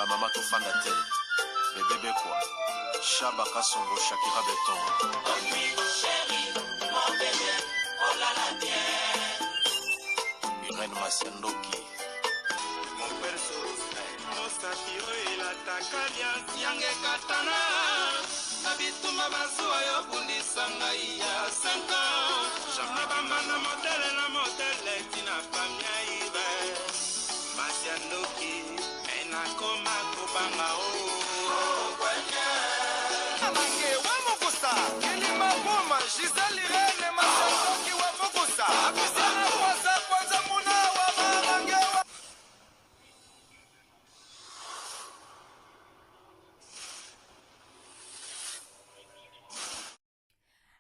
Ba mama tofanda te. Bebe Bekwa, Shaba Kasongo, Shakira Beton. Irène Masiandoki. Mosapi oyo elataka liasi yange ekatana na bitumba bazuwa yo bundisa ngai ya 5 ans na bambanda modele na modele tina famia ibe masi ya ndoki me nakoma kobanga o Amange wa Mukusa, Kilima Buma, Gisèle Irene, Masandoki wa Mukusa, Apisiana Kwanza Kwanza Muna wa Mamange wa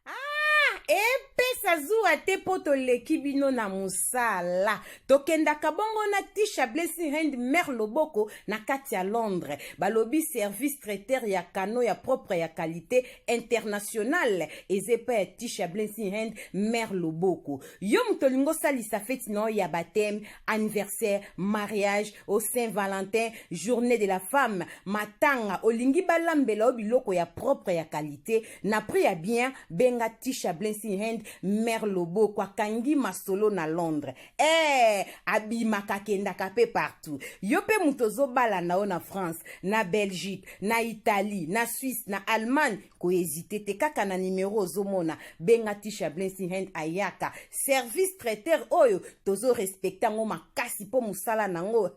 Ah, epesa zuwa te mpo toleki bino na mosala. Tokendaka bongo na Tisha Blessing Hand Mère Loboko na kati ya Londres. Balobi service traiteur ya kano ya propre ya qualité internationale eza epai ya Tisha Blessing Hand Mère Loboko. Yo moto olingi osalisa feti na yo ya baptême, anniversaire, mariage, au Saint-Valentin, journée de la femme, matanga, olingi balambela yo biloko ya propre ya qualité na prix ya bien, benga Tisha Blessing Hand Mère Loboko akangi masolo na Londres. Eh, abimaka akendaka pe partout. Yo pe moto ozobala na yo na France, na Belgique, na Italie, na Suisse, na Allemagne, ko hésiter te kaka na numero ozomona, benga Tisha Blessing Hand ayaka. Service traiteur oyo tozo respecter yango makasi po mosala nango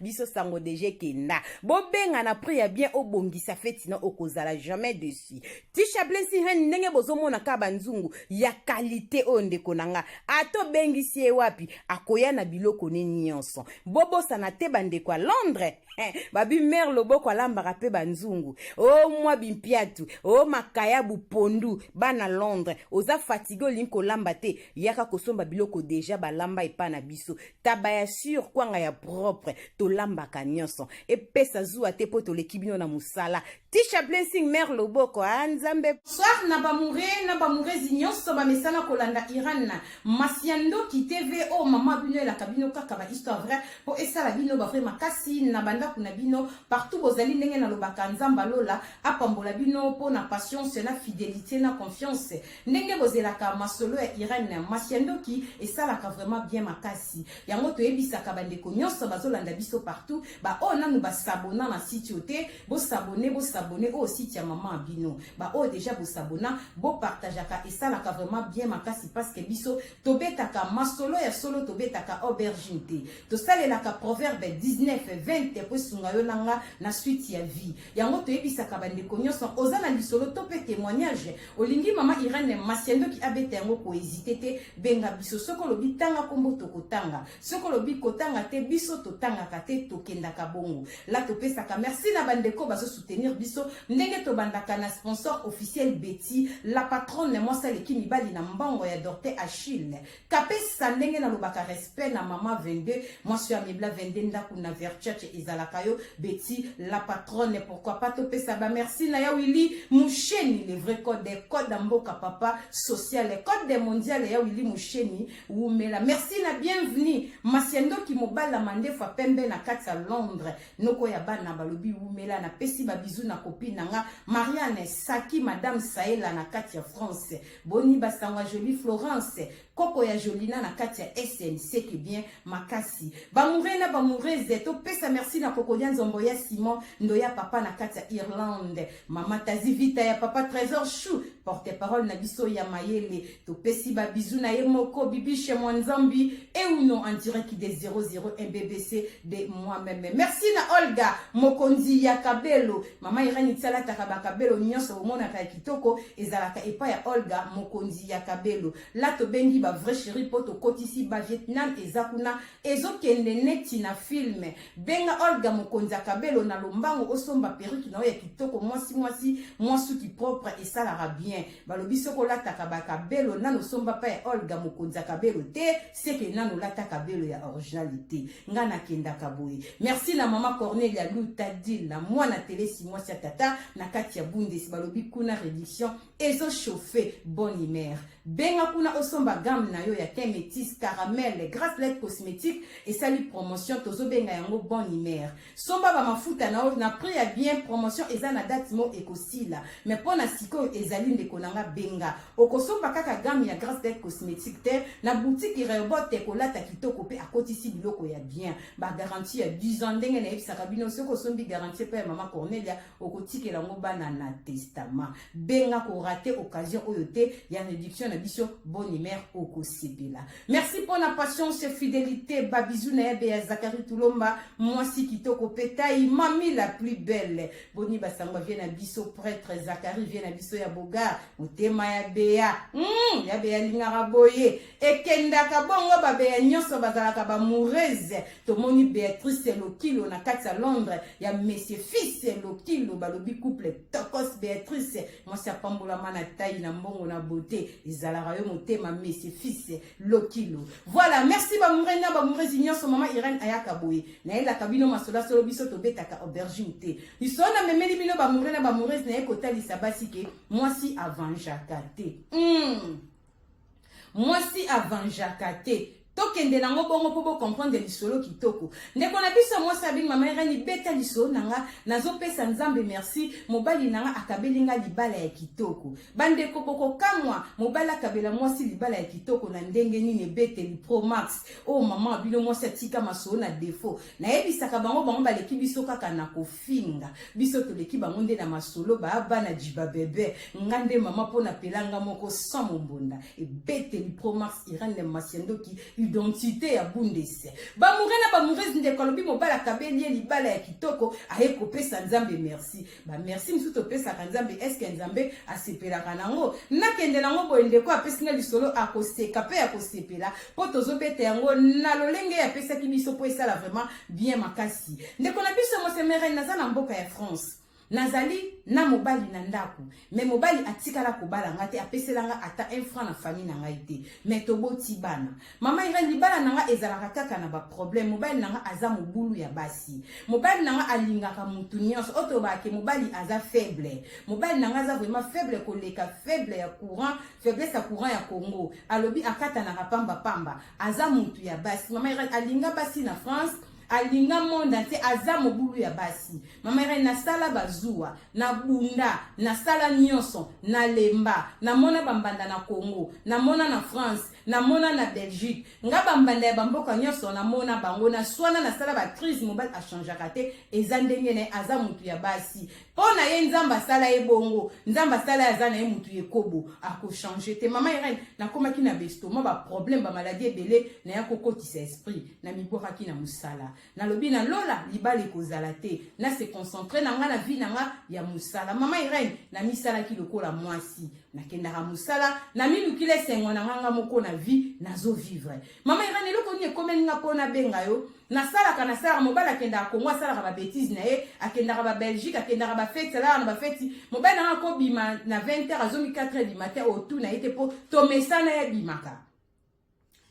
biso sango deja ekenda. Bobenga na prix ya bien obongisa feti na okozala jamais dessus. Tisha Blessing Hand ndenge bozomona kaka banzungu ya qualité oyo ndeko na nga ata obengisi ye wapi akoya na biloko ne nyonso. Bobosana te bandeko ya Londres babi mère loboko alambaka mpe banzungu o mwa bimpiatu o makayabu pondu bana Londres oza fatigue olingi kolamba te yaka kosomba biloko deja balamba epa na biso taba ya sur kwanga ya propre tolambaka nyonso epesa zuwa te mpo toleki bino na mosala Tisha Blessing mère loboko ah nzambe. Bonsoir na bamoure na bamourezi nyonso bamesana kolanda Iran Masiandoki TV oyo mama bino elaka bino kaka ba histoire vraie po esala bino ba vrai makasi na bandako na bino partout bozali ndenge nalobaka Nzambe alola apambola bino po na patience na fidelite na confiance ndenge bozelaka masolo ya Irene Masiandoki esalaka vraiment bien makasi yango toyebisaka bandeko nyonso bazolanda biso partout ba oyo nanu ba s'abonna na site oyo te Bo s'abonner, bo s'abonner oyo site ya maman bino. Ba oyo dejà bo s'abonna, bo partageaka esalaka vraiment bien makasi parce que biso tobetaka masolo ya solo tobetaka aubergine te. Tosalelaka proverbe 19 20 po esunga yo na nga na suite ya vie. Yango toyebisaka ba ndeko nyonso oza na lisolo to pe témoignage olingi mama Irène Masiandoki abeta yango ko hésiter te benga biso soki olobi tanga kombo tokotanga. Soki olobi kotanga te biso totangaka te tokendaka bongo. La topesaka merci na bandeko bazo soutenir biso ndenge tobandaka na sponsor officiel Betty la patronne mwasi aleki mibali na mbongo ya Dorte Achille. Kapesa ndenge nalobaka respect na mama 22 mwasi ya mibla 22 ndaku na Verchache ezalaka yo Betty la patronne pourquoi pas topesa ba merci na ya Willy Musheni le vrai code code mboka papa social code mondial ya Willy Musheni Wumela. Merci na bienvenue. Masiandoki mobala mandefu ya pembe na kati ya Londres. Noko ya bana balobi wumela na pesi ba bisous na copine na nga Marianne Saki madame Saela na kati ya France. Boni basangwa jolie Florence. Koko ya Jolina na kati ya SN c'est que bien makasi. Ba moure na ba moureze to pesa merci na Kokodia Nzombo ya Simon Ndoya papa na kati ya Irlande. Mama Tazi Vita ya papa Trésor Chou porte-parole na biso ya mayele Topesi ba bisous na ye moko Bibiche Mwanzambi et ou non en direct des 001 BBC de moi-même. Merci na Olga Mokonzi ya Kabelo. Mama Irene tsalataka ba Kabelo nyonso omonaka ya kitoko ezalaka epa ya Olga Mokonzi ya Kabelo. La tobengi ba vrai chérie po tokotisi ba Vietnam eza kuna ezokende neti na film. Benga Olga Mokonzi ya Kabelo na lombango osomba perruque na yo ya kitoko mwasi mwasi mwa suki propre esalaka bien. Balobi soki olataka ba kabelo nanu osomba pa ya Olga mokonzi ya kabelo te seke nanu olata kabelo ya original te nga nakendaka boye merci na mama Cornelia Lutadila mwana telesi mwasi ya tata na kati ya Bundes balobi kuna reduction ezo chauffer bonne humeur benga kuna osomba gamme. gamme na yo ya teint métis, caramel. Grace Light Cosmétique esali promotion, tozobenga yango bonne humeur. Somba bamafuta na yo na prix ya bien. Promotion eza na date mo ekosila, mais mpo na sikoyo ezali. Ndeko na nga, benga. Okosomba kaka gamme ya Grace Light Cosmétique te na boutique Rehoboth. Kolata kitoko mpe akotisi biloko ya bien, bagarantie ya 10 ans. Ndenge nayebisaka bino, soki osombi garantie mpe ya mama Cornelia, okotikela yango bana na testament. Benga, korater occasion oyo te ya réduction na biso bonne humeur, okosepela. Merci mpona patience, fidélité. Babisous na yebe ya Zakari Tulomba, mwasi kitoko mpe tai, mami la plus belle. Boni basango vie na biso, prêtre Zakari, vie na biso ya bogar, motema ya beya, ya beya alingaka boye, ekendaka bongo. Babeya nyonso bazalaka baamoureuse. Tomoni Béatrice Lokilo na kati ya Londres, ya monsieur Fils Lokilo. Balobi couple tokos. Béatrice, mwasi apambolama na tai, na mbongo, na beauté, ezalaka yo motema, monsieur Fils Lokilo. Voilà, merci baamoureux na baamoureuse nyonso. Mama Irene ayaka boye, nayelaka bino masolo solo. Biso tobetaka aubergine te. Lisolo namemeli bino, baamoureux na baamoureuse, naye kotalisa basi ke mwasi avangeaka te. Mwasi avangeaka te. Tokende nango bongo mpo bocomprendre lisolo kitoko. Ndeko na biso mwasi abengi: "Mama Irene, beta lisolo na nga. Nazopesa Nzambe merci, mobali na nga akabeli nga libala ya kitoko." Bandeko, bokokamwa. Mobali akabela mwasi libala ya kitoko na ndenge nini? Ebeteli pro max oyo mama bino mwasi atika masolo na défaut. Nayebisaka bango, bango baleki biso kaka na kofinga, biso toleki bango nde na masolo. Baya bana jiba bebe, nga nde mama mpo napela nga moko sans mombonda. Ebeteli pro max, Irene Masiandoki, identité ya Bundese. Baamoureux na baamoureuse, ndeko alobi mobali akabeli ye libala ya kitoko, aye kopesa Nzambe merci. Bamerci mosusu topesaka Nzambe, eske Nzambe asepelaka nango? Nakende nango boye. Ndeko apesi nga lisolo, akoseka mpe akosepela mpo tozobeta yango na lolenge apesaki biso mpo esala vraiment bien makasi. Ndeko na biso mosemerene: "Naza na mboka ya France, nazali na mobali na ndako, mais mobali atikala kobala nga te, apesela nga ata un franc na famille na ngai te, mais toboti bana. Mama Irene, libala na nga ezalaka kaka na baproblème. Mobali na nga aza mobulu ya basi, mobali na nga alingaka mutu nyonso oyo tobake. Mobali aza faible, mobali na nga aza vraiment faible koleka faible ya courant, faiblesse ya courant ya Congo." Alobi akatanaka pambapamba, aza mutu ya basi. Mama Irene, alinga basi na France, alinga monde entier, aza mobulu ya basi. "Mama Irene, nasala bazuwa, nabunda, nasala nyonso, nalemba. Namona bambanda na Congo, namona na France, namona na Belgique. Nga bambanda ya bamboka nyonso namona bango, naswana, nasala bacrise. Mobali achangeaka te, eza ndenge na ye, aza mutu ya basi. Mpo na ye, Nzambe asala ye bongo, Nzambe asala ye, aza na ye mutu ekobo, akochange te. Mama Irene, nakomaki na bestoma, baproblème, bamaladi ebele. Naya kokotisa esprit, namibwakaki na mosala. Nalobi na lola libala ekozala te, na se concentre na nga na vie na nga ya mosala. Mama Irene, namisalaki lokola mwasi, nakendaka mosala, namilukila esengo na nga, nga moko na vie nazovivre. Mama Irene, eloko nini ekomeli nga mpo nabenga yo? Nasalaka, nasalaka, mobali akendaka Kongo, asalaka babêtises na ye, akendaka baBelgique, akendaka bafeti, alaka na bafeti. Mobali nanga akobima na 20 heures, azongi 4 heures du matin. Otuna ye te mpo tomesana, ye abimaka,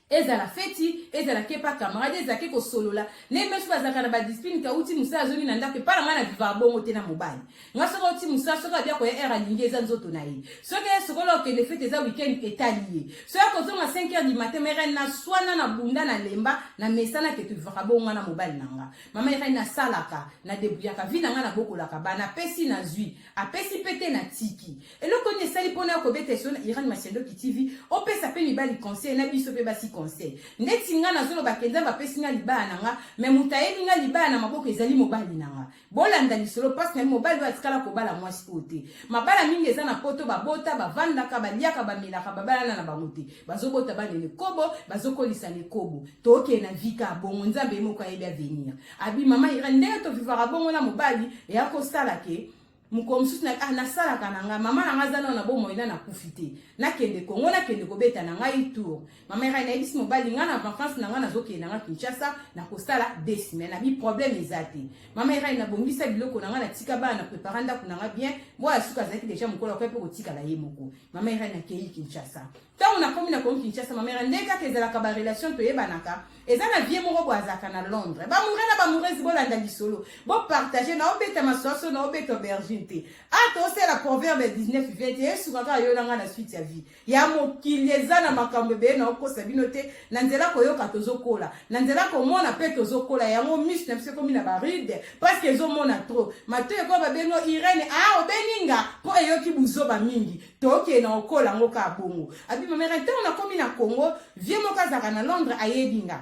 ezala feti, ezala ke pa camarade, ezala ke kosolola ndenge meso bazalaka na badiscipline. Kauti mosala, azongi na ndako. Epa na ngai na vivaka bongo te na mobali nga. Soki auti mosala, soki abia koya heure alingi, eza nzoto na ye. Soki ye sokolo okende fete, eza weekend, etali ye. Soki akozonga 5 heures du matin, mere naswana, na bunda, na lemba, na mesana ke tovivaka bongo nga na mobali na nga. Mama Irene, nasalaka, nadébrouillaka vie na nga, nabokolaka bana, apesi nazwi, apesi mpe te, natiki. Eloko nini esali mpona ya kobeta eso na Irene Masiandoki TV? Opesa mpe mibali conseil, na biso mpe basi conseil. Ndeti nga nazoloba ke Nzambe apesi nga libala na nga, mais moto ayebi nga libala na maboko ezali mobali na nga. Bolanda lisolo mpasi na mobali oyo atikala kobala mwasi oyo te. Mabala mingi eza na Poto, babota, bavandaka, baliaka, bamelaka, babalana na bango te, bazobota banene kobo, bazokolisa na ekobo. Tokende na vika bongo, Nzambe ye moko ayebi avenir." Abi: "Mama Irene, ndenge tovivaka bongo na mobali, eya kosala ke mokolo mosusu na, ah, nasalaka na ngai, mama na ngai aza nano na bomoi, na nakufi te, nakende Kongo, nakende kobeta na ngai tour. Mama Irene, nayebisi mobali ngai na vacance na ngai nazokende na ngai Kinshasa, nakosala 2 semaines. Nabi problème eza te. Mama Irene, nabongisa biloko na ngai, natika bana, na prépare ndako na ngai bien. Mbo ya suka azalaki déjà mokolo, akoki mpe kotikala ye moko. Mama Irene, nakei Kinshasa. Ntango nakomi na Congo Kinshasa, ma mère, ndenge kaka ezalaka ba relation toyebanaka, eza na vie moko boye azalaka na Londres. Ba amoureux na ba amoureuse, bolanda lisolo, bopartage. Na obeta maswaso na obeta aubergine te. A tosala proverbe 19 20, esuka kaka yo na ngai na suite ya vie ya mokili. Eza na makambo ebele na okosa bino te. Na nzela koyoka tozokola, na nzela komona mpe tozokola. Yango miso na biso ekomi na barides parce que ezomona trop. Matoi ekoyo babengo Irene a obeninga mpo eyoki buzoba mingi. Tokende na kokola yango kaka bongo. Abi ma mère, ntango nakomi na Congo, vie moko azalaka na Londres, ayebi nga,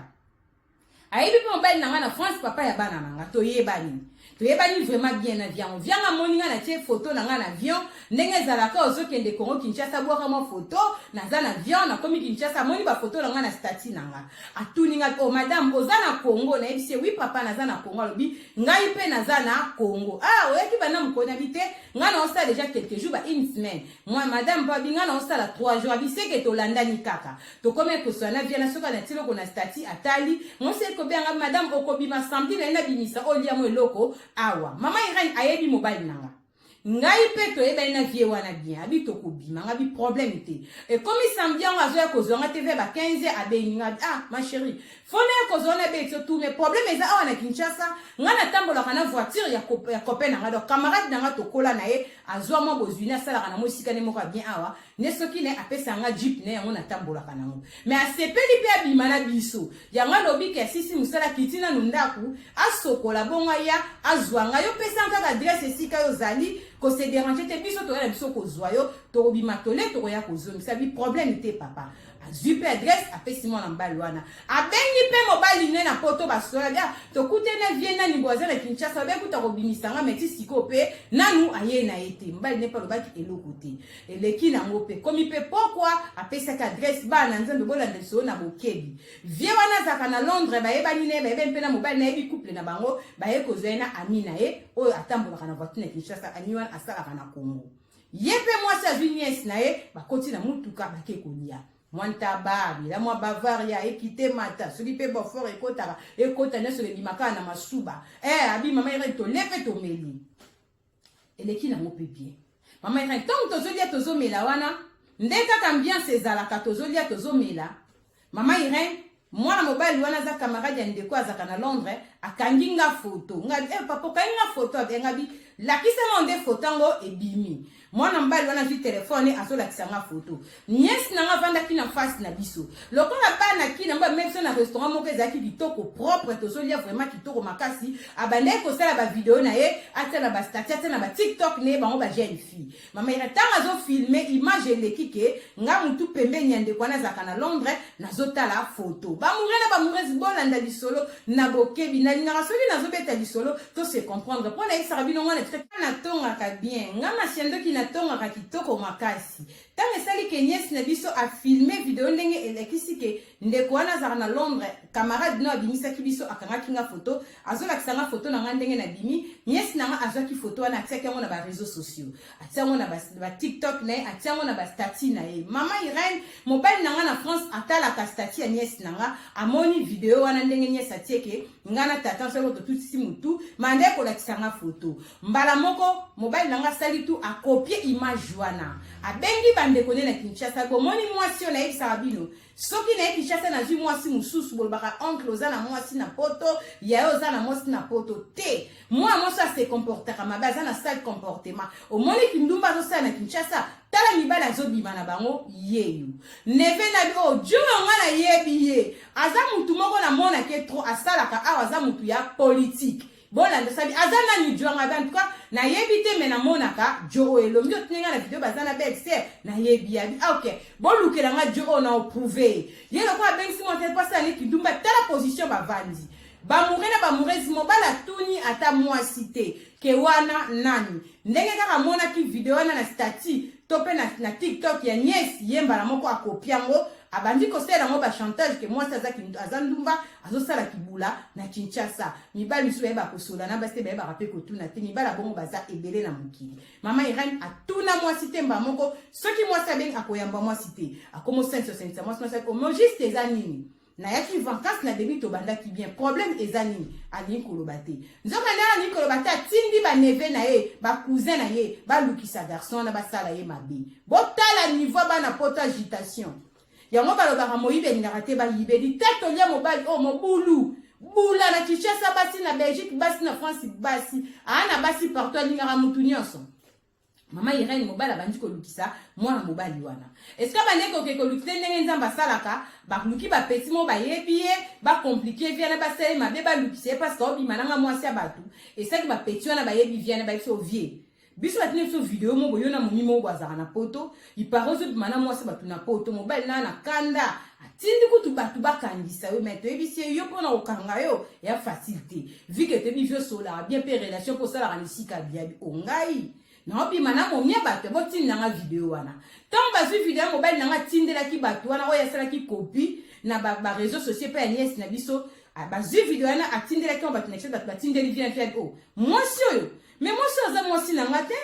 ayebi mpe mobali na nga na France, papa ya bana na nga. Toyebani, toyebani vraiment bien na viango. Vianga amoni nga natie photo na nga na avion. Ndenge ezalaka, ozokende Congo Kinshasa, bwaka mwa photo, naza na avion, nakomi Kinshasa. Amoni bafoto na nga na statut na nga, atuni nga: "O oh, madame, oza na Congo?" Nayebisi ye: "Oui papa, naza na Congo." Alobi: "Ngai mpe naza na Congo." "Ah, oyaki banda mokoni?" Abi: "Te, ngai naosala déjà quelques jours, ba une semaine." Moi madame mpo abi: "Ngai naosala 3 jours." Abi seke tolandani kaka, tokomi ekoswana na viana. Soki anatie eloko na statut, atali mwasi ekobenga: "Madame, okobima samedi na ye, nabimisa oliamo eloko awa." Mama Irene ayebi mobali na nga, ngai mpe toyebani na vie wana bien. Abi tokobima, nga bi problème te. Ekomi samedi yango, azoya kozwa nga te vers ba 15, abengi nga: "Ah ma chérie, faut naye kozwa na beti tout, mais problème eza awa na Kinshasa, nga natambolaka na voiture ya copain na nga, donc camarade na nga, tokola na ye, azwa mwa bozwi ne, asalaka na mo esika ne moko ya bien awa nde soki ne apesa nga jeep ne, yango natambolaka nango." Mais asepeli mpe abima na biso. Yango alobi ke asisi mosala, kiti nanu ndako, asokola, bongo aya azwa ngai. "Yo pesa kaka adresse esika yo ozali, kose déranger te, biso toya na biso kozwa yo, tokobima tole, tokoya kozongisa." Bi problème te papa. Azwi mpe adresse, apesi mwana mobali wana, abengi mpe mobali ne na Poto, basola bia: "Tokutene vie nani bo aza na Kinshasa, babekuta kobimisa nga, meti sikoyo mpe nanu aye na ye te." Mobali ne mpe alobaki eloko te. Eleki nango mpe komi mpe pokwa, apesaki adresse. Bana Nzambe, bolanda lisolo na bokebi. Vie wana azalaka na Londres, bayebani na ye, bayebani mpe na mobali, nayebi couple na bango. Baye kozwa ye na ami na ye oyo atambolaka na voiture na Kinshasa. Ami wana asalaka na Congo. Ye mpe mwasi azwi nièce na ye, bakoti na mutuka, bake kolia mwa ntaba, bila mwa Bavaria ekite mata, soki mpe Beaufort ekotaka, ekota nyonso, ebimaka na masuba. Abi mama Irene, tole mpe tomeli, eleki nango mpe bien. Mama Irene, ntango tozolia tozomela wana, nde kaka ambiance ezalaka, tozolia tozomela, mama Irene, mwana mobali wana aza camarade ya ndeko azalaka na Londres, akangi nga foto. Nga: "Eh, papa, okangi nga foto?" Abenga bi: "Lakisa nga nde foto yango ebimi." Mwana mobali wana azwi telefone, azolakisa nga foto. Nièce na nga avandaki na face na biso. Lokola bana kina mbo amemi biso na restaurant moko ezalaki kitoko, propre, tozolia vraiment kitoko makasi, abandaki kosala bavideo na ye, atia na bastatut, atia na baTikTok na ye. Bango bajeune fille, mama Ira, ntango azofilme, image eleki ke nga mutu pembeni ya ndeko wana azalaka na Londres, nazotala foto. Baamoureux na baamoureuse, bolanda lisolo na bokebi. Nalingaka soki nazobeta lisolo to se comprendre, mpo nayebisaka bino nga natongaka bien. Nga Masiandoki, natongaka kitoko makasi. Ntango esali ke nièce na biso afilme video, ndenge elakisi ke ndeko wana azalaka na Londres, camarade no abimisaki biso, akangaki nga foto, azolakisa nga foto na nga ndenge nabimi. Nièce na nga azwaki foto wana, atiaki yango na baréseaux sociaux, atia yango na baTikTok na ye, atia yango na bastatut na ye. Mama Irene, mobali na nga na France atalaka statut ya nièce na nga, amoni video wana ndenge nièce atieke nga na tata soki totutisi mutu manda ekolakisa nga foto. Mbala moko mobali na nga asali tu, akopie image wana, abengi bandeko nde na Kinshasa: "Bomoni mwasi oyo nayebisaka bino, soki naye Kinshasa nazwi mwasi mosusu, bolobaka oncle oza na mwasi na Poto, yaye oza na mwasi na Poto te. Mwana mwasi ase comportaka mabe, aza na sale comportement. Omoni kindumba azosala na Kinshasa, tala mibali azobima na bango yeyo." Neveu na bi oyo jo nga nayebi ye, aza mutu moko namonake trop asalaka awa, aza mutu ya politike. Bolanda sabi aza nani jwanga be. En tout cas nayebi te, me namonaka jo oyo elongi otindi nga na video, baza na belle sœur, nayebi. Yabi: "Ah, ok, bolukela nga jo oyo na oprouve ye." Lokola abengisi mwa te mpo asala neti ndumba, tala position bavandi, baamoureux na baamoureuse. Mobali atuni ata mwasi te ke wana nani. Ndenge kaka amonaki video wana na statut to mpe na TikTok ya nièce ye, mbala moko akopi yango, abandi kosalela yango bachantage ke mwasi aza ndumba, azosala kibula na Kinshasa. Mibali misusu bayebaka kosola na basi te, bayebaka mpe kotuna te. Mibali abongo baza ebele na mokili. Mama Irene atuna mwasi te. Mba moko soki mwasi abengi, akoyamba mwasi te, akomosensosenisa mwasi. Mwasi omo juste eza nini? Nayaki vacance na début, tobandaki bien, problème eza nini? Alingi koloba te. Nzoka nde alingi koloba te, atindi baneveu na ye, bacousin na ye, balukisa garçon wana, basala ye mabe. Botala niveau bana Poto, agitation. Yango balobaka moyibi alingaka te bayibe. Litatoli ya mobali oyo mobulu. Bula na Kinshasa basi na Belgique basi na France basi. Aa na basi partout alingaka mutu nyonso. Mama Irène mobali abandi kolukisa mwana mobali wana. Esika bandeki koke kolukisa ndenge Nzambe asalaka, baluki ba petit moko bayebi ye, ba compliquer vie na basala ye mabe balukisa ye parce que obima nanga mwasi ya bato. Esaki ba petit wana bayebi vie na bayebi so vie. Biso batindi biso video moko yo na momi moko bazalaka na poto, il paraît ozobima na mwasi bato na poto, mobali na na kanda atindi kutu bato bakangisa yo, mais toyebisi ye yo mpona kokanga yo ya facile te, vu que toyebi vie osolaka bien mpe relation mpo osalaka na esika biabi ongai naobima na momia bato botinda nga video wana. Ntango bazwi video ya mobali na nga atindelaki bato wana oyo asalaki copie na ba, ba réseaux sociaux mpe ya nièce na biso, bazwi video wana atindelaki yango bato na bato batindeli vie na vie o mwasi oyo. Mais mwasi oyo aza mwasi na nga te,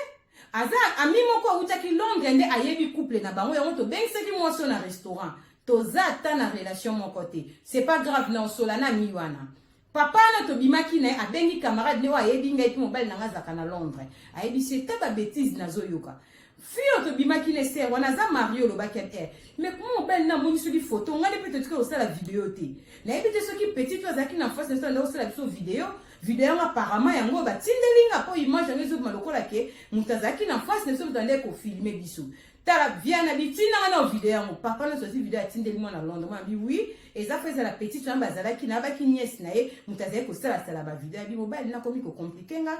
aza ami moko awutaki Londres nde ayebi couple na bango, yango tobengisaki mwasi oyo na restaurant, toza ata na relation moko te. C'est pas grave, na osola na ami wana. Papa wana tobimaki na ye abengi camarade ne oyo ayebi ngai mpe mobali na ngai azalaka na Londres, ayebisi ye ta ba bêtise nazoyoka. Fille oyo tobimaki na sœur wana aza marie, olobaki eh, mais kuma mobali na amoni soki photo ngai nde mpe totika kosala video te, nayebi te soki petit oyo azalaki na face na biso anda kosala biso video. Video yango apparemment yango batindeli nga mpo image yango ezobima lokola ke moto azalaki na face na biso, moto ande kofilme biso. Tala via na bitinda nga na video yango, papa nyonso azwi video atindeli mwana Londres, mwana bi oui eza fo ezala petit wana bazalaki na baki nièce na ye, moto azalaki kosalasala ba video ya bi mobali nakomi kocompliquer nga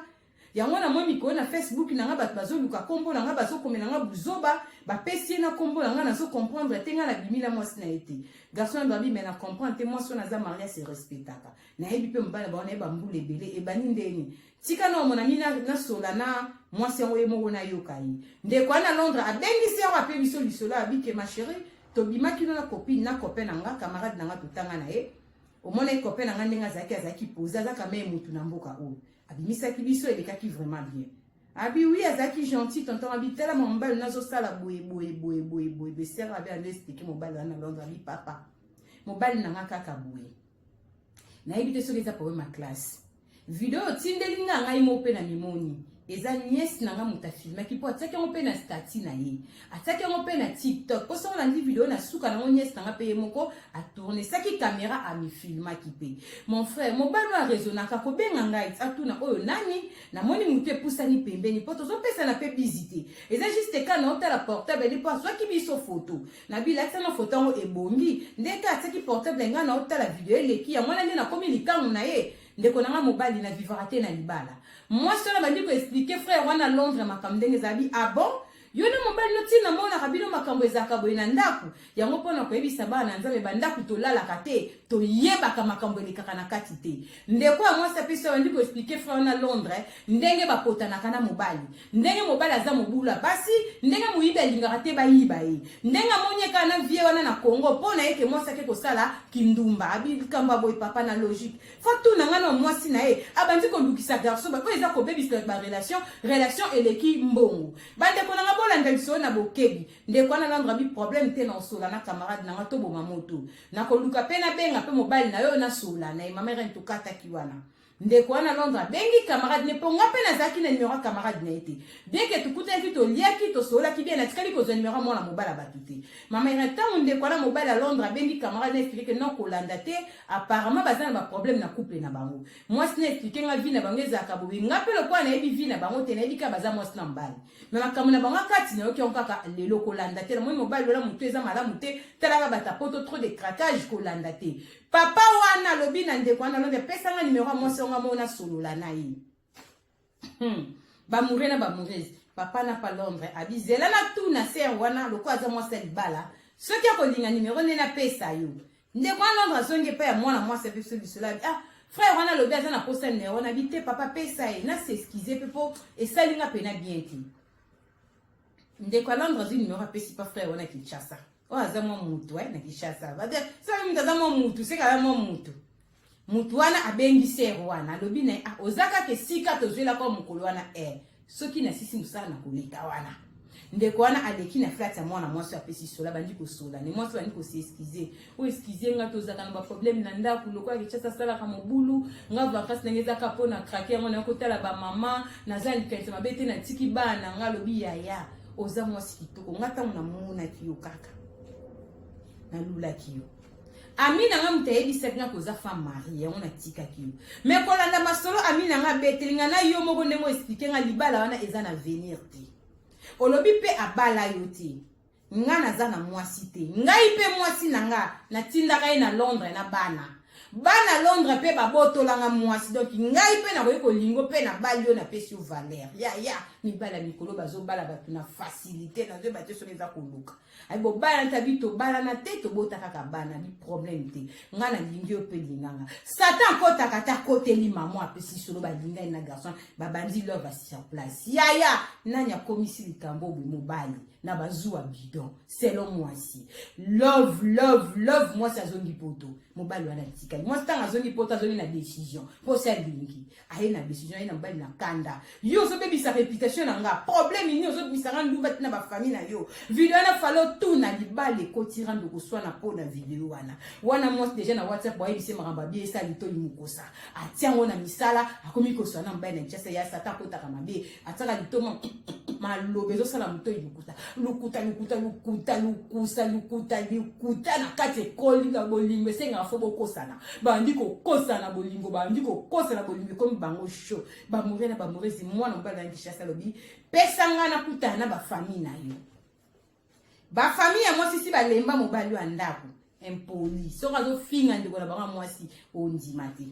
yango. Na moi mikolo na Facebook na nga bato bazoluka kombo na nga, bazokomela nga buzoba, bapesi ye na kombo na nga, nazo comprendre te. Nga nabimi na mwasi na ye te. Garçon ando abi mais na comprendre te, mwasi wana aza marie, ase respectaka, nayebi mpe mobali na bango, nayeba mbula ebele ebandi ndeni. Tika na omona mi nasola na mwasi yango ye moko, nayoka ye. Ndeko wana Londres abengisi yango, ape biso lisolo, abike ma chérie, tobimaki no na copine na copain na nga, camarade na nga, totanga na ye. Omona ye copain na nga ndenge azalaki, azalaki posé, azaka me mutu na mboka oyo abimisaki biso, elekaki vraiment bien. Abi oui, azalaki gentil tonton. Abi tala mobali nazosala boye boye boye boye boye besere. Abi ando expliquer mobali wana na Londres, abi papa mobali na nga kaka boye, nayebi te soki eza problème ya classe. Video otindeli nga, ngai moko mpe na mimoni eza nièce na nga moto afilmaki, mpo atiaki yango mpe na statut na ye, atiaki yango mpe na TikTok. Mpo songo nandi video na suka nango, nièce na nga mpe ye moko atournesaki caméra, amifilmaki mpe. Mon frère, mobali oyo araisonnaka kobenga ngai atuna oyo nani, namoni motu epusani pembeni mpo tozopesana mpe bizi te, eza juste ka na otala portable ni mpo azwaki biso foto na bilakisa na foto yango ebongi ndenge atiaki portable ngai na otala video eleki yango wana nde nakomi likangu na ye. Ndeko na nga mobali na vivaka te na libala. Mwasi wana bandi koexpliquer frère wana Londres makambo ndenge ezali. Ah bon, yo na mobali no ntina monaka bino makambo ezalaka boye na ndako yango. Mpona koyebisa bana na Nzambe, bandako tolalaka te, toyebaka makambo elekaka na kati te. Ndeko ya mwasi apesi, bandi koexpliquer frère wana Londres ndenge bapotanaka na mobali, ndenge mobali aza mobulu ya basi, ndenge moyibi alingaka te bayiba ye, ndenge amoni ye kaka na vie wana na Congo mpo na ye ke mwasi ake kosala kindumba. Abi likambo ya boye papa na logique fa tuna nga na mwasi na ye abandi kolukisa garçon oyo eza kobebisa barelation, relation eleki mbongo. Bandeko na nga, bolanda lisolo na bokebi. Ndeko wana Londres abi problème te, na osola na camarade na nga, toboma moto, nakoluka mpe nabenga mpe mobali na yo, nasola na ye. Mama Irene, tokataki wana. Ndeko wana Londres abengi camarade ne, mpo nga mpe nazalaki na numero ya camarade na ye te, bien ke tokutanaki, toliaki, tosololaki bien, natikali kozwa numero ya mwana mobali ya bato te. Mama Irene, ntango ndeko wana mobali ya Londres abengi camarade na expliquer ke non, kolanda te, apparemment baza na baproblème na couple na bango. Mwasi na expliquer nga vie na bango ezalaka boye. Nga mpe lokola nayebi vie na bango te, nayebi kaka baza mwasi na mobali, mais makambo na bango akati nayoki yango kaka lelo. Kolanda te, namoni mobali lola motu eza malamu te, talaka bato poto, trop de craquage, kolanda te. Papa wana alobi na ndeko wana Londres, pesanga numero ya mwasi yango amona solola na ye. Bamoure na bamourese, papa na pa Londres abi zela na tuna sœur wana lokola aza mwasi ya libala, soki akolinga numero nde napesa yo. Ndeko wana Londres azongi epai ya mwana mwasi, ape biso lisolo, abi ah, frère wana alobi aza na posa numero. Na bi te papa, pesa ye, na s'excuse mpe mpo esali nga pena bien te. Ndeko ya Londres azwi numero, apesi pa frère wana Kinshasa oyo aza mwa mutu na Kinshasa. Soki mutu aza mwa mutu, seka aza mwa mutu. Mutu wana abengi sœur wana, alobi na ye ah, oza kaka esika tozwelaka mokolo wana eh, soki nasisi mosala na koleka wana. Ndeko wana aleki na flat ya mwana mwasi, apesi sola, bandi kosola ne mwasi, bandi kos'excuser: oyo excuse nga, tozalaka na baproblème na ndako, lokola Kinshasa asalaka mobulu, nga vacance ndenge ezaka mpo na craquer yango, nayo kotala bamama, naza likanisa mabe te, natiki bana nga. Alobi yaya, oza mwasi kitoko, nga ntango namonaki yo kaka. Nalulaki yo. Ami na nga moto ayebisaki nga koza femme marie, yango natikaki yo. Mais kolanda masolo ami na nga abeteli nga na yo moko ndenge oexplike nga libala wana eza na avenir te. Olobi mpe abala yo te. Nga naza na mwasi te. Ngai mpe mwasi na nga natindaka ye na Londres na bana. Bana Londres mpe babotola nga mwasi. Donc ngai mpe nakoki kolingo mpe nabali yo, napesi yo valeur. Ya ya mibali ya mikolo bazobala bato na facilité, nazoyeba te soki eza koluka. Ayi bobalana te, abi tobalana te, tobota kaka bana, bi problème te. Nga nalingi yo mpe linga nga. Satan akotaka te, akoteli mama apesi solo balingani na garçon, babandi love sur place. Yaya, nani akomisi likambo boye mobali na bazuwa bidon selon mwasi. Love, love, love, mwasi azongi poto. Mobali wana atikali. Mwasi tanga azongi poto, azongi na décision. Mposi alingi. Aye na décision, aye na mobali na kanda. Yo ozobebisa réputation na nga. Problème nini ozobimisa nga ndumba tina ba famille na yo. Video wana falo tuna libala ekoti rando koswana po na video wana. Wana mwasi déjà na WhatsApp bayebise makambo abie esa litoi mokosa. Atia ngo na misala, akomi koswana mobali na Kinshasa ya satan akotaka mabe. Atiaka litoma maloba ezosala motoi lokuta. Lokuta, lokuta, lokuta, lokusa, lokuta, lokuta na kati ekoli na bolingo esengaka fo bokosana. Bandi kokosana bolingo, bandi kokosana bolingo ekomi bango chaud. Bamoure na bamourezi mwana mobali na Kinshasa alobi pesa nga nakutana na bafamille na yo. Bafamille ya mwasi si balemba mobali ya ndako impoli, soki azofinga ndeko na bango ya mwasi ondima te.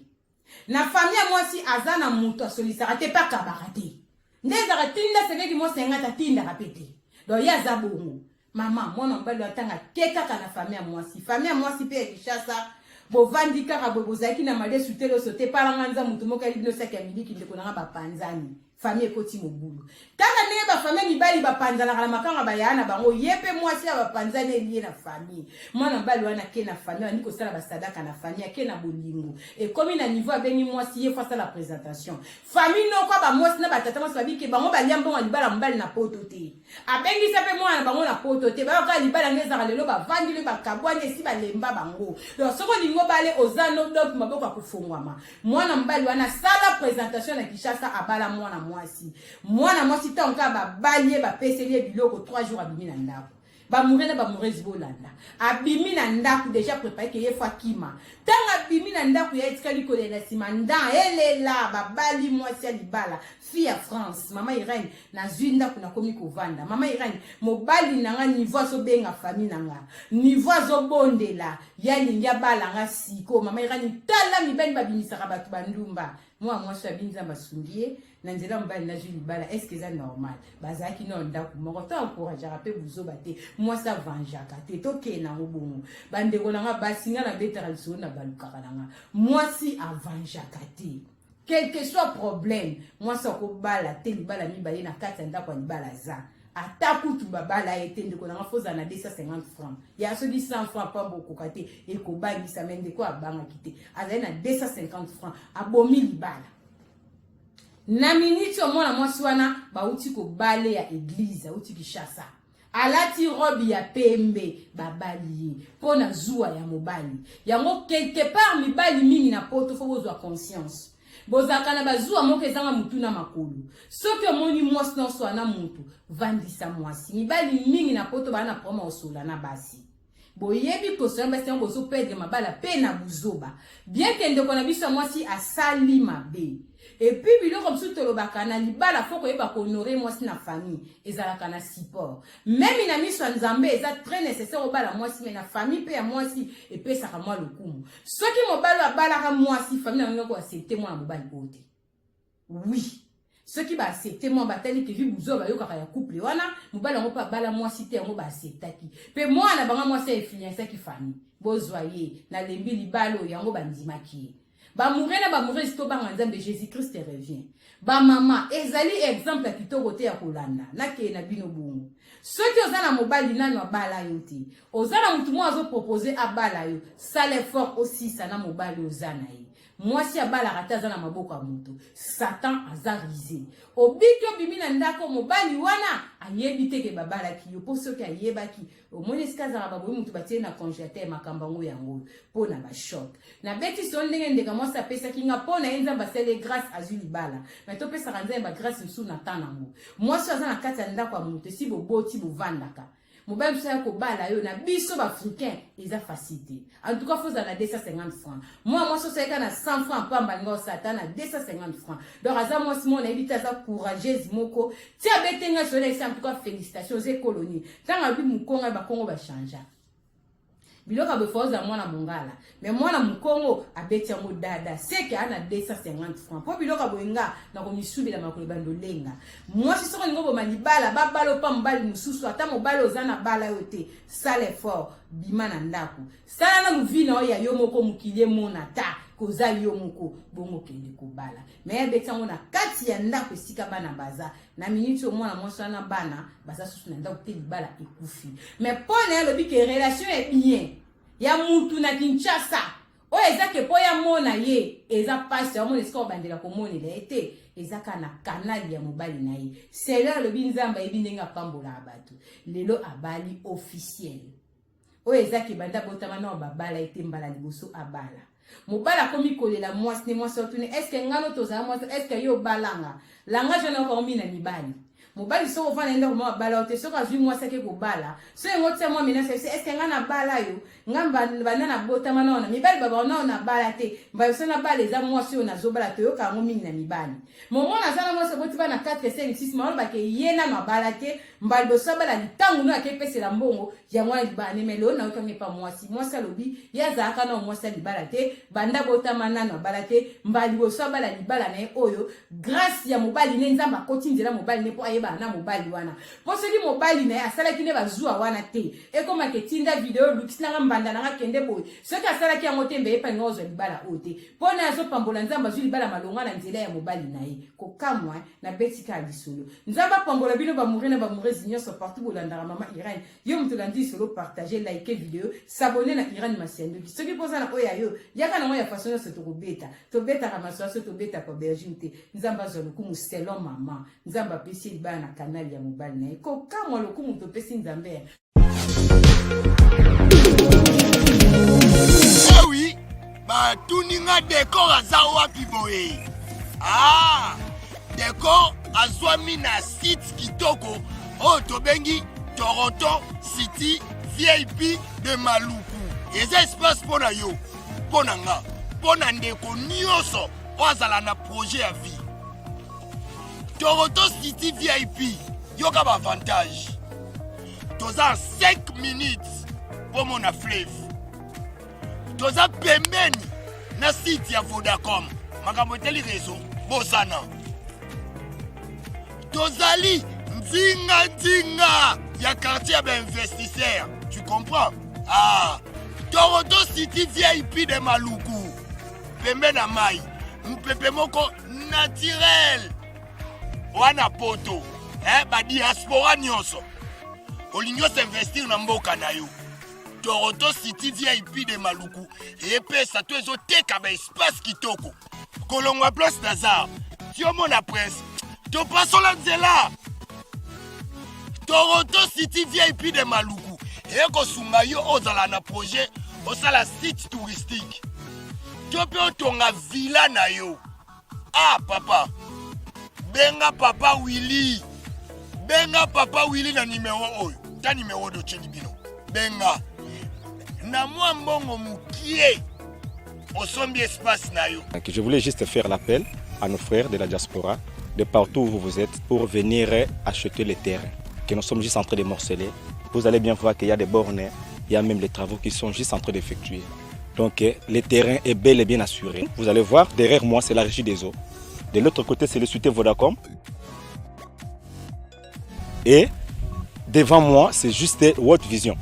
Na famille ya mwasi aza na moto asolisaka te mpe akabaka te. Nde ezalaka tinda semeki mwasi ya ngai atindaka mpe te. Donc ye aza bongo. Mama, mwana mobali atanga ke kaka na famille ya mwasi. Famille ya mwasi mpe ya Kinshasa bovandi kaka boye, bozalaki na madesu te loso te, palanga nza moto moko ali bino saki ya miliki, ndeko na nga bapanzani. Famille ekoti mobulu. Kaka ndenge ba famille mibali bapanzanaka na makanga bayaya na bango, ye mpe mwasi ya bapanzani elie na famille. Mwana mobali wana ake na famille, abandi kosala basadaka na famille, ake na bolingo. Ekomi na niveau abengi mwasi ye fo asala présentation. Famille noko ba mwasi na batata mwasi babike bango balia mbongo ya libala mobali na poto te. Abengisa mpe mwana na bango na poto te. Bayoka libala nde ezaka lelo bavandi le bakabwani esi balemba bango. Donc soki olingi obale oza no donc maboko ya kofongwama. Mwana mobali wana sala présentation na Kinshasa abala mwana mwasi. Mwana mwasi ntango kaka babali ye bapeseli ye biloko 3 jours abimi na ndako. Bamoure na bamourezi bolanda. Abimi na ndako déjà préparé ke ye fo akima. Ntango abimi na ndako ya etikali kolela na nsima ndan elela babali mwasi ya libala fille ya France mama Irène nazwi ndako nakomi kovanda. Mama Irène mobali na nga niveau azobenga famille na nga niveau azobondela ye alingi abala nga siko. Mama Irène tala mibali babimisaka bato bandumba. Mwana mwasi abi Nzambe asungi ye na nzela mobali nazwi libala, est-ce que eza normal? Bazalaki na ndako moko to encourageaka mpe buzoba te, mwasi avangeaka te, tokende nango bongo. Bandeko na nga basi, nga nabetaka lisolo na balukaka na nga, mwasi avangeaka te quel que soit problème. Mwasi akobala te libala mibale na kati ya ndako ya libala aza ata kutu babala ye te. Ndeko nanga fozala na 250 francs ya soki 100 francs pamba okoka te ekobangisa. Me ndeko abangaki te, azali na 250 francs abomi libala na miniti. Oyo mwana mwasi wana bauti kobale ya eglise, auti Kinshasa, alati robe ya pembe, babali ye mpo na zuwa ya mobali yango. Quelque part mibali mingi na poto fo bozwa conscience, bozalaka na bazuwa moko ezanga mutu na makolo. Soki omoni mwasi nyonso wana mutu, vandisa mwasi. Mibali mingi na poto baa na problème osola na basi, boyebi kosola basi yango, bozoperdre mabala mpe na buzoba. Bien ke ndeko na biso ya mwasi asali mabe, et puis biloko mosusu tolobaka na libala, fo koyeba kohonorer mwasi na famille, ezalaka na support même na miso ya Nzambe. Eza très nécessaire obala mwasi, mais na famille mpe ya mwasi epesaka mwa lokumu. Soki mobali abalaka mwasi, famille na yango koaccepte mwana mobali oyo te. Oui, soki baaccepte mwa batali ke vi buzoba bayokaka ya couple wana, mobali yango mpe abala mwasi te, yango baacceptaki mpe mwana bango mwasi ainfluenceaki famille, bozwa ye nalembi libala oyo, yango bandimaki ye. Bamoure na bamourese, tobanga Nzambe, Jésus Christ revient. Bamama, ezali exemple ya kitoko te ya kolanda. Nakeye na bino bongo. Soki oza na mobali nano abala yo te, oza na motu moko azopropose abala yo, sala effort osisa na mobali oza na ye. Mwasi abalaka te aza na maboko ya moto. Satan aza rusé. Obiki obimi na ndako, mobali wana ayebi te ke babalaki yo, mpo soki ayebaki, omoni esika azalaka baboyi motu batie na congélateur. Makambo yango yango mpo na bachoc nabeti so ndenge ndeka mwasi apesaki nga mpo na ye. Nzambe asali grâce, azwi libala, mais topesaka Nzambe bagrâce mosusu na temps nango. Mwasi aza na kati ya ndako ya moto, esi boboti, bovandaka. Mobali mosusu aya kobala yo na biso baafricain eza facile te. En tout cas faut ozala na 250 francs. Mwa mwasi osalika na 100 francs pamba alinga osala ata na 250 francs. Donc aza mwasi moko nayebi te, aza courageuse moko. Ti abete ngai solo esi, en tout cas félicitation, oza ekolo nini? Ntango alobi mokongo ya bakongo bachangea biloko ya boye, ozala mwana mongala, mais mwana mokongo abeti yango dada seke aa na 250 francs mpo biloko ya boye nga nakomisubela makolo ebanda olenga. Mwasi soki olingi oboma libala, babala opa mobali mosusu, ata mobali oza na bala yo te, sala effort, bima na ndako, sala nanu vie na oyo ya yo moko, mokili emona ta koza yo moko, bongo okende kobala. Mais abeti yango na kati ya ndako esika bana baza na miniti oyo, mwana mwasi wana bana baza susu na ndako te, libala ekufi. Mais mpo na ye alobi ke relation ya bien ya mutu na Kinshasa oyo eza ke mpo ya mona ye eza mpasi, amona esika obandela komonela ye te, eza kaka na canal ya mobali na ye. Selo alobi Nzambe ayebi ndenge apambolaka bato. Lelo abali officiel oyo eza ke banda botama nao babala ye te, mbala liboso abala. Mobali akomi kolela mwasi ne, mwasi otuni: "Est-ce ngano tozala mwasi? Est-ce yo obalanga?" Langage wana okomi na mibali. Mobali soki ofanda ndako moko abala yo te, soki azwi mwasi ake kobala, so yango tia mwa menace: "Est-ce nga nabala yo? Nga banda nabotama nao na mibali baba nao nabala te, mbala so nabala eza mwasi oyo nazobala." Toyoka yango mingi na mibali. Momona aza na mwasi, aboti bana 4, 5, 6, maolobake ye nano abala te, mbala liboso abala litangu no akepesela mbongo yango wana libala ne. Mais lelo nayoki yango epa mwasi. Mwasi alobi ye azalaka nao mwasi ya libala te, banda botama nano abala te, mbala liboso abala libala na ye oyo grâce ya mobali ne. Nzambe akoti nzela mobali ne mpo ayebana na mobali wana, mpo soki mobali na ye asalaki nde bazuwa wana te, ekomaka etinda video olukisi nanga mbanda nanga kende boye. Soki asalaki yango te, mbe epalinga ozwa libala oyo te. Mpo na azopambola Nzambe, azwi libala malonga na nzela ya mobali na ye. Kokamwa, nabeti kaka lisolo. Nzambe apambola bino bamoureux na bamoureuses nyonso partout bolandaka mama Irene. Yo moto olandi lisolo, partage, like video, s'abonner na Irene Masiandoki. Soki mpoza na oyo ya yo, yaka nango ya façon nyonso, tokobeta. Tobetaka masolo so tobetaka aubergine te. Nzambe azwa lokumu. Selon mama, Nzambe apesi ye libala na canal ya mobali na ye. Kokamwa, lokumu topesi Nzambe. Ewi batuni nga Decor aza wapi boye? Ah, Decor azwami na site kitoko oyo tobengi Toronto City VIP de Maluku. Eza espace mpo na yo, mpo na nga, mpo na ndeko nyonso oyo azala na projet ya vie. Toronto City VIP, yoka baavantage: toza 5 minutes mpo mona fleuve, toza pembeni na site ya Vodacom, makambo eteli réseau bosana, tozali nzinga-nzinga ya quartier ya bainvestisseur, tu comprends? Ah, Toronto City VIP de Maluku, pembe na mai, mopepe moko naturel wana. Poto, eh, badiaspora nyonso olingi osinvestir na mboka na yo, Toronto City VIP de Maluku epesa to ezoteka baespace kitoko. Kolongwa place Nazar ti omona Prince, topasola nzela. Toronto City VIP de Maluku ekosunga yo ozala na projet, osala site touristique to mpe otonga villa na yo. Ah papa, benga papa Willi, benga papa Willi na nimero oyo, ta nimero oyo totyeli bino. Benga na mwa mbongo mokie, osombi espace na yo. Je voulais juste faire l'appel à nos frères de la diaspora, de partout où vous êtes, pour venir acheter les terrains que nous sommes juste en train de morceler. Vous allez bien voir qu'il y a des bornes, il y a même les travaux qui sont juste en train d'effectuer. Donc le terrain est bel et bien assuré. Vous allez voir, derrière moi, c'est la régie des eaux. De l'autre côté, c'est le cité Vodacom. Et devant moi, c'est juste World Vision.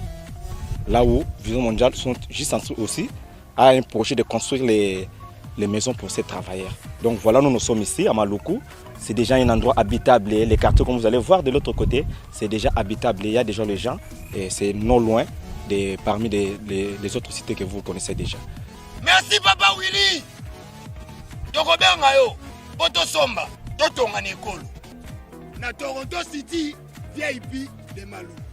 Là où Vision Mondiale sont juste en dessous aussi, a un projet de construire les maisons pour ces travailleurs. Donc voilà, nous nous sommes ici à Maluku. C'est déjà un endroit habitable. Les quartiers, comme vous allez voir de l'autre côté, c'est déjà habitable. Il y a déjà les gens et c'est non loin de, parmi les autres cités que vous connaissez déjà. Merci papa Willi, tokobenga yo mpo tosomba, totonga na ekolo na Toronto City VIP de Maluku.